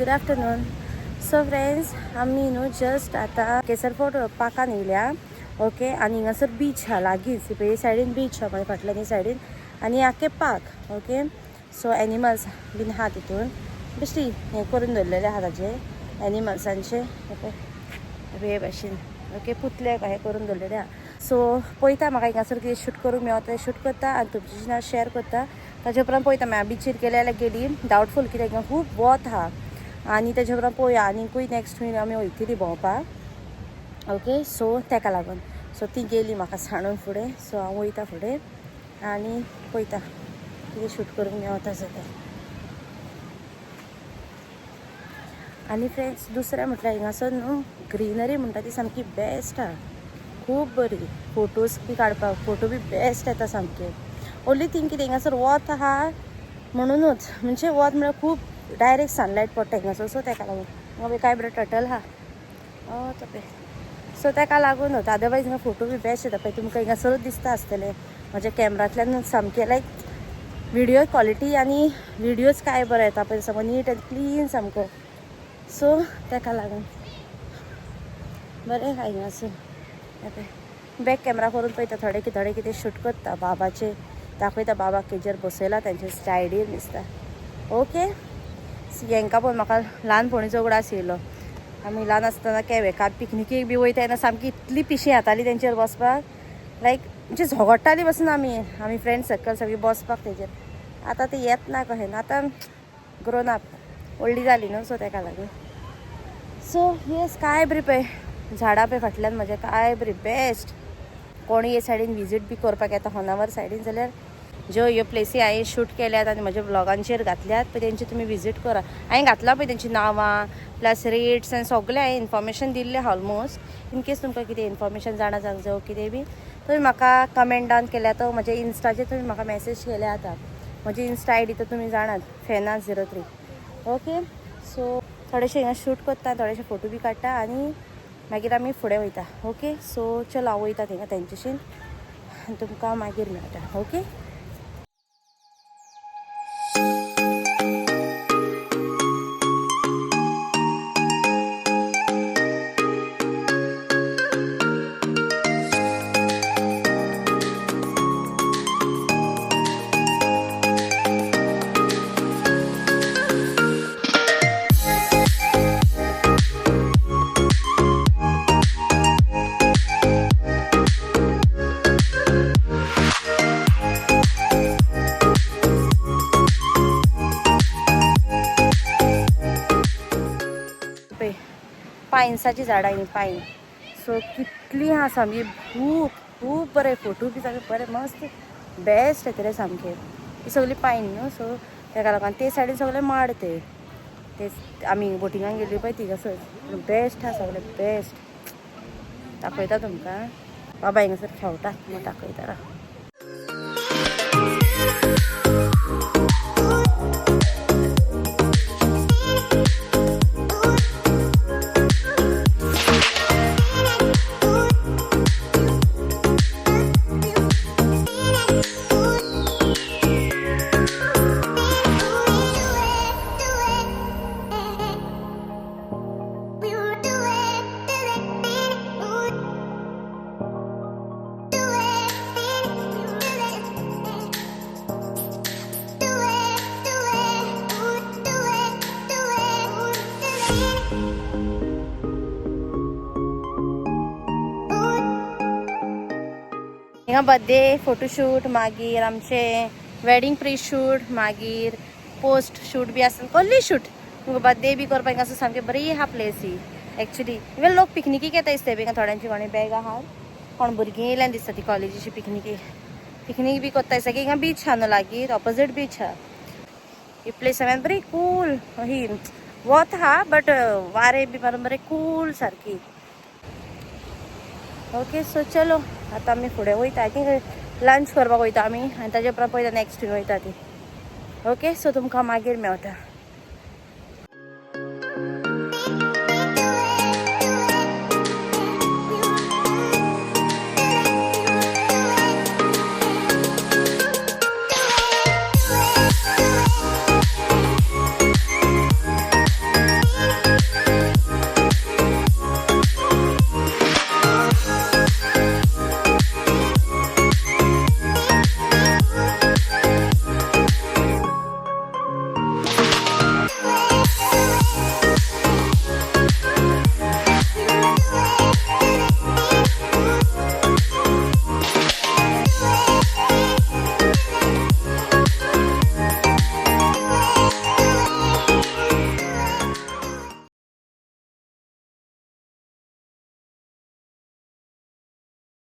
Good afternoon. So friends, आमी न्हू just आतां केसर फोर्ट पार्कान येयल्या. ओके, आनी हिंगासर बीच आहा लागींच, हे सायडीन बीच आहा म्हाज्या फाटल्यान हे सायडीन, आनी आख्खे पार्क. ओके, सो एनिमल्स बीन आहा तितून, बेश्टी हें करून दवरलेलें आहा ताजे एनिमल्सांचे. ओके, हे भाशेन. ओके, पुतले हें करून दवरलेले आहा. सो पळयता म्हाका हिंगासर कितें शूट करूंक मेळता तें शूट करता आनी तुमचे शेअर करता. ताजे उपरांत पळयता मागीर बिचीर गेले जाल्यार गेली, डावटफूल कित्याक हिंगा खूब वत आहा. आनी तेजे उपरांत पळोवया आनीकूय नॅक्स्ट वीक आमी वयतली भोंवपाक. ओके, सो तेका लागून सो ती गेली म्हाका सांडून फुडें. सो हांव वयता फुडें आनी पळयता कितें शूट करूंक मेवता जाल्यार. आनी फ्रेंड्स, दुसरें म्हटल्यार हिंगासर न्हू ग्रिनरी म्हणटा ती सामकी बेस्ट आहा, खूब बरी. फोटोज बी काडपाक फोटो बी बेस्ट येता सामके. ओन्ली थिंग कितें हिंगासर वत आहा म्हणुनूच, म्हणजे वत म्हळ्यार खूब डायरेक्ट सनलायट पडटा हिंगासर. सो तेका लागून हांगा काय बरें टर्टल आहा तो पळय. सो तेका लागूनच, अदरवायज हिंगा फोटो बी बेस्ट येता पळय. तुमकां हिंगासरूच दिसता आसतलें म्हज्या कॅमरांतल्यान सामकें, लायक व्हिडियो क्वॉलिटी आनी व्हिडियोज काय बरो येता पळय, सामको नीट आनी क्लीन सामको. सो तेका लागून बरें आहा हिंगासर. बॅक कॅमरा करून पळयता थोडे थोडे कितें शूट करता, बाबाचे दाखयता, बाबाक केजेर बसयला तेंचे स्टायडीर दिसता. ओके, हेंकां पळोवन म्हाका ल्हानपणीचो उगडास येयलो. आमी ल्हान आसतना केवे पिकनिकेक बी वयता तेन्ना सामकी इतली पिशी जाताली तेंचेर बसपाक, लायक म्हणजे झगडटाली बसून आमी, आमी फ्रेंड सर्कल सगळीं बसपाक तेजेर. आतां ते येत ना कशें ना, आतां ग्रोन अप व्हडली जाली न्हू, सो तेका लागून. सो येस, काय बरी पळय झाडां पळय फाटल्यान म्हज्या, काय बरी बेस्ट. कोणी हे सायडीन विजीट बी करपाक येता होनावर सायडीन जाल्यार ज्यो ह्यो प्लेसी हांवें शूट केल्यात आनी म्हज्या ब्लॉगांचेर घातल्यात पळय तेंची तुमी विजीट करा. हांवें घातलां पळय तेंची नांवां प्लस रेट्स आनी सगळें हांवें इन्फॉर्मेशन दिल्लें आहा ऑलमोस्ट. इन केस तुमकां कितें इन्फॉर्मेशन जाणा जावंक जाय कितें बी, तुमी म्हाका कमेंट डावन केल्या तो म्हज्या इन्स्टाचेर तुमी म्हाका मॅसेज केल्या आतां. म्हजी इन्स्टा I D तर तुमी जाणात, फेना 03. ओके, सो थोडेशें हिंगा शूट करता, थोडेशे फोटो बी काडटा आनी मागीर आमी फुडें वयता. ओके, सो चलो हांव वयता थिंगा तेंच्याशीन आनी तुमकां मागीर मेळटा. ओके, पळय पायन्साची झाडां ही पायन. सो कितली आहा सामकी, खूब खूब बरें फोटो बी सामके बरे मस्त बेस्ट येतले सामके. ही सगळी पायन न्हू, सो तेका लागून ते सायडीन सगळे माड ते ते आमी बोटिंगान गेल्ली पळय थिंगासर बेस्ट आहा सगळे बेस्ट. दाखयता तुमकां, बाबा हिंगासर खेळटा म्हूण दाखयता राव. हिंगा बर्थडे फोटोशूट, मागीर आमचे वेडिंग प्री शूट, मागीर पोस्ट शूट बी आसता, कसली शूट बर्थडे बी करपाक हिंगासर सामकी बरी आहा प्लेस ही एक्चुली. इवन लोक पिकनिकीक येता दिसता बी, थोड्यांची कोणी बॅग आहा, कोण भुरगीं येयल्यान दिसता ती कॉलेजीची पिकनिकी, पिकनीक बी करता दिसता की हिंगा बीच आहा न्हू लागीं, ऑपोजीट बीच आहा. ही प्लेस सगळ्यान बरी कूल, ही वत आहा बट वारें बी मारून बरें कूल सारकी. ओके, सो चलो आतां आमी फुडें वयता. I think lunch करपाक वयता आमी आनी ताजे उपरांत पळयता नॅक्स्ट वयता ती. ओके, सो तुमकां मागीर मेवता.